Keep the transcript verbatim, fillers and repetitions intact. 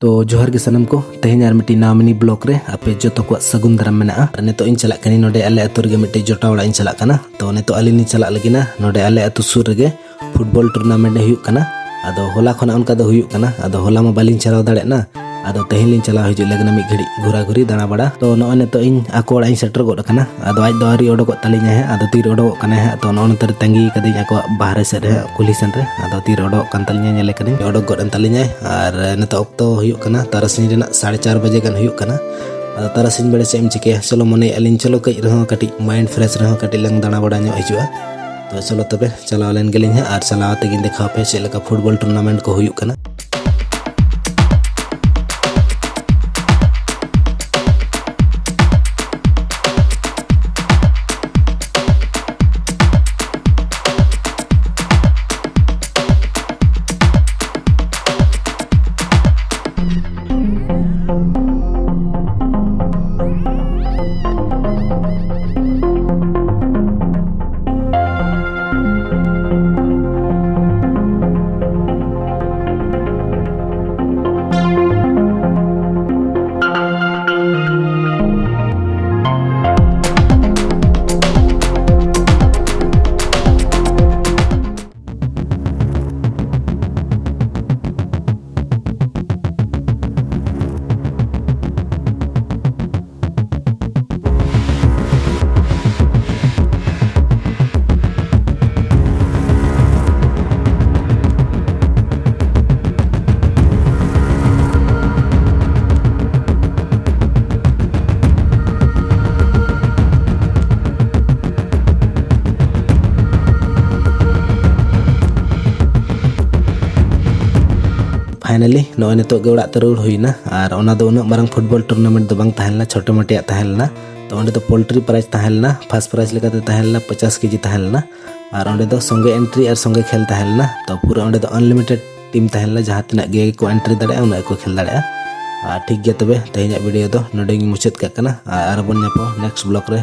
ᱛᱚ ᱡᱚᱦᱟᱨ ᱜᱮ ᱥᱟᱱᱟᱢ ᱠᱚ, ᱛᱮᱦᱮᱧ ᱟᱨ ᱢᱤᱫᱴᱤᱡ ᱱᱟᱣᱟ ᱢᱤᱱᱤ ᱵᱞᱚᱜ ᱨᱮ ᱟᱯᱮ ᱡᱚᱛᱚ ᱠᱚᱣᱟᱜ ᱥᱟᱹᱜᱩᱱ ᱫᱟᱨᱟᱢ ᱢᱮᱱᱟᱜᱼᱟ᱾ ᱟᱨ ᱱᱤᱛᱚᱜ ᱤᱧ ᱪᱟᱞᱟᱜ ᱠᱟᱹᱱᱟᱹᱧ, ᱱᱚᱰᱮ ᱟᱞᱮ ᱟᱹᱛᱩ ᱨᱮᱜᱮ ᱢᱤᱫᱴᱤᱡ ᱡᱚᱴᱟᱣ ᱚᱲᱟᱜ ᱤᱧ ᱪᱟᱞᱟᱜ ᱠᱟᱱᱟ᱾ ᱛᱚ ᱱᱤᱛᱚᱜ ᱟᱹᱞᱤᱧ ᱞᱤᱧ ᱪᱟᱞᱟᱜ ᱞᱟᱹᱜᱤᱫ ᱱᱟ ᱱᱚᱰᱮ ᱟᱞᱮ ᱟᱹᱛᱩ ᱥᱩᱨ ᱨᱮᱜᱮ ᱯᱷᱩᱴᱵᱚᱞ ᱴᱩᱨᱱᱟᱢᱮᱱᱴ ᱦᱩᱭᱩᱜ ᱠᱟᱱᱟ᱾ ᱟᱫᱚ ᱦᱚᱞᱟ ᱠᱷᱚᱱᱟᱜ ᱚᱱᱠᱟ ᱫᱚ ᱦᱩᱭᱩᱜ ᱠᱟᱱᱟ, ᱟᱫᱚ ᱦᱚᱞᱟ ᱢᱟ ᱵᱟᱹᱞᱤᱧ ᱪᱟᱞᱟᱣ ᱫᱟᱲᱮᱭᱟᱜ ᱱᱟ᱾ ᱟᱫᱚ ᱛᱮᱦᱮᱧ ᱞᱤᱧ ᱪᱟᱞᱟᱣ ᱦᱤᱡᱩᱜ ᱞᱟᱹᱜᱤᱫ ᱢᱤᱫ ᱜᱷᱟᱹᱲᱤᱡ ᱜᱷᱩᱨᱟ ᱜᱷᱩᱨᱤ ᱫᱟᱬᱟ ᱵᱟᱲᱟ᱾ ᱛᱚ ᱱᱚᱜᱼᱚᱭ ᱱᱤᱛᱚᱜ ᱤᱧ ᱟᱠᱚ ᱚᱲᱟᱜ ᱤᱧ ᱥᱮᱴᱮᱨ ᱜᱚᱫ ᱟᱠᱟᱱᱟ᱾ ᱟᱫᱚ ᱟᱡ ᱫᱚ ᱟᱹᱣᱨᱤ ᱚᱰᱚᱠᱚᱜ ᱛᱟᱹᱞᱤᱧᱟᱭ ᱦᱟᱸᱜ, ᱟᱫᱚ ᱛᱤᱨᱮ ᱚᱰᱚᱠᱚᱜ ᱠᱟᱱᱟᱭ ᱦᱟᱸᱜ᱾ ᱛᱚ ᱱᱚᱜᱼᱚᱭ ᱱᱚᱛᱮ ᱨᱮ ᱛᱟᱺᱜᱤ ᱠᱟᱹᱫᱟᱹᱧ ᱟᱠᱚᱣᱟᱜ ᱵᱟᱦᱨᱮ ᱥᱮᱫ ᱨᱮ ᱦᱟᱸᱜ, ᱠᱩᱞᱦᱤ ᱥᱮᱱ ᱨᱮ᱾ ᱟᱫᱚ ᱛᱤᱨᱮ ᱚᱰᱚᱠᱚᱜ ᱠᱟᱱ ᱛᱟᱹᱞᱤᱧᱟᱭ ᱧᱮᱞᱮ ᱠᱟᱹᱱᱟᱹᱧ, ᱚᱰᱚᱠ ᱜᱚᱫ ᱮᱱ ᱛᱟᱹᱞᱤᱧᱟᱭ᱾ ᱟᱨ ᱱᱤᱛᱚᱜ ᱚᱠᱛᱚ ᱦᱩᱭᱩᱜ ᱠᱟᱱᱟ ᱛᱟᱨᱟᱥᱤᱧ ᱨᱮᱱᱟᱜ ᱥᱟᱲᱮ ᱪᱟᱨ ᱵᱟᱡᱮ ᱜᱟᱱ ᱦᱩᱭᱩᱜ ᱠᱟᱱᱟ᱾ ᱟᱫᱚ ᱛᱟᱨᱟᱥᱤᱧ ᱵᱮᱲᱟ ᱪᱮᱫ ᱮᱢ ᱪᱤᱠᱟᱹᱭᱟ? ᱪᱚᱞᱚ ᱢᱚᱱᱮᱭᱮᱫᱼᱟ ᱞᱤᱧ, ᱪᱚᱞᱚ ᱠᱟᱹᱡ ᱨᱮᱦᱚᱸ ᱠᱟᱹᱴᱤᱡ ᱢᱟᱭᱤᱱᱰ ᱯᱷᱨᱮᱥ ᱨᱮᱦᱚᱸ ᱠᱟᱹᱴᱤᱡ ᱞᱟᱝ ᱫᱟᱬᱟ ᱵᱟᱲᱟ ᱧᱚᱜ ᱦᱤᱡᱩᱜᱼᱟ᱾ ᱛᱚ ᱪᱚᱞᱚ ᱛᱚᱵᱮ ᱪᱟᱞᱟᱣ ᱞᱮᱱ ᱜᱮᱞᱤᱧ ᱦᱟᱸᱜ, ᱟᱨ ᱪᱟᱞᱟᱣ ᱠᱟᱛᱮ ᱜᱤᱧ ᱫᱮᱠᱷᱟᱣ ᱟᱯᱮᱭᱟ ᱪᱮᱫ ᱞᱮᱠᱟ ᱯᱷᱩᱴᱵᱚᱞ ᱴᱩᱨᱱᱟᱢᱮᱱᱴ ᱠᱚ ᱦᱩᱭᱩᱜ ᱠᱟᱱᱟ᱾ ᱯᱷᱟᱭᱱᱟᱞᱤ ᱱᱚᱜᱼᱚᱭ ᱱᱤᱛᱚᱜ ᱜᱮ ᱚᱲᱟᱜ ᱛᱮ ᱨᱩᱣᱟᱹᱲ ᱦᱩᱭᱱᱟ᱾ ᱟᱨ ᱚᱱᱟ ᱫᱚ ᱩᱱᱟᱹᱜ ᱢᱟᱨᱟᱝ ᱯᱷᱩᱴᱵᱚᱞ ᱴᱩᱨᱱᱟᱢᱮᱱᱴ ᱫᱚ ᱵᱟᱝ ᱛᱟᱦᱮᱸ ᱞᱮᱱᱟ, ᱪᱷᱳᱴᱮ ᱢᱳᱴᱮᱭᱟᱜ ᱛᱟᱦᱮᱸ ᱞᱮᱱᱟ᱾ ᱛᱚ ᱚᱸᱰᱮ ᱫᱚ ᱯᱳᱞᱴᱨᱤ ᱯᱨᱟᱭᱤᱡᱽ ᱛᱟᱦᱮᱸ ᱞᱮᱱᱟ, ᱯᱷᱟᱥᱴ ᱯᱨᱟᱭᱤᱡᱽ ᱞᱮᱠᱟᱛᱮ ᱛᱟᱦᱮᱸ ᱞᱮᱱᱟ ᱯᱚᱪᱟᱥ ᱠᱮᱡᱤ ᱛᱟᱦᱮᱸ ᱞᱮᱱᱟ᱾ ᱟᱨ ᱚᱸᱰᱮ ᱫᱚ ᱥᱚᱸᱜᱮ ᱮᱱᱴᱨᱤ ᱟᱨ ᱥᱚᱸᱜᱮ ᱠᱷᱮᱞ ᱛᱟᱦᱮᱸ ᱞᱮᱱᱟ᱾ ᱛᱚ ᱯᱩᱨᱟᱹ ᱚᱸᱰᱮ ᱫᱚ ᱟᱱᱞᱤᱢᱤᱴᱮᱰ ᱴᱤᱢ ᱛᱟᱦᱮᱸ ᱞᱮᱱᱟ, ᱡᱟᱦᱟᱸ ᱛᱤᱱᱟᱹᱜ ᱜᱮ ᱠᱚ ᱮᱱᱴᱨᱤ ᱫᱟᱲᱮᱭᱟᱜᱼᱟ, ᱩᱱᱟᱹᱜ ᱜᱮᱠᱚ ᱠᱷᱮᱞ ᱫᱟᱲᱮᱭᱟᱜᱼᱟ᱾ ᱟᱨ ᱴᱷᱤᱠ ᱜᱮᱭᱟ, ᱛᱚᱵᱮ ᱛᱮᱦᱮᱧᱟᱜ ᱵᱷᱤᱰᱤᱭᱳ ᱫᱚ ᱱᱚᱰᱮ ᱜᱤᱧ ᱢᱩᱪᱟᱹᱫ ᱠᱟᱜ ᱠᱟᱱᱟ᱾ ᱟᱨ ᱟᱨᱚ ᱵᱚᱱ ᱧᱟᱯᱟᱢᱟ ᱱᱮᱠᱥᱴ ᱵᱞᱚᱜ ᱨᱮ᱾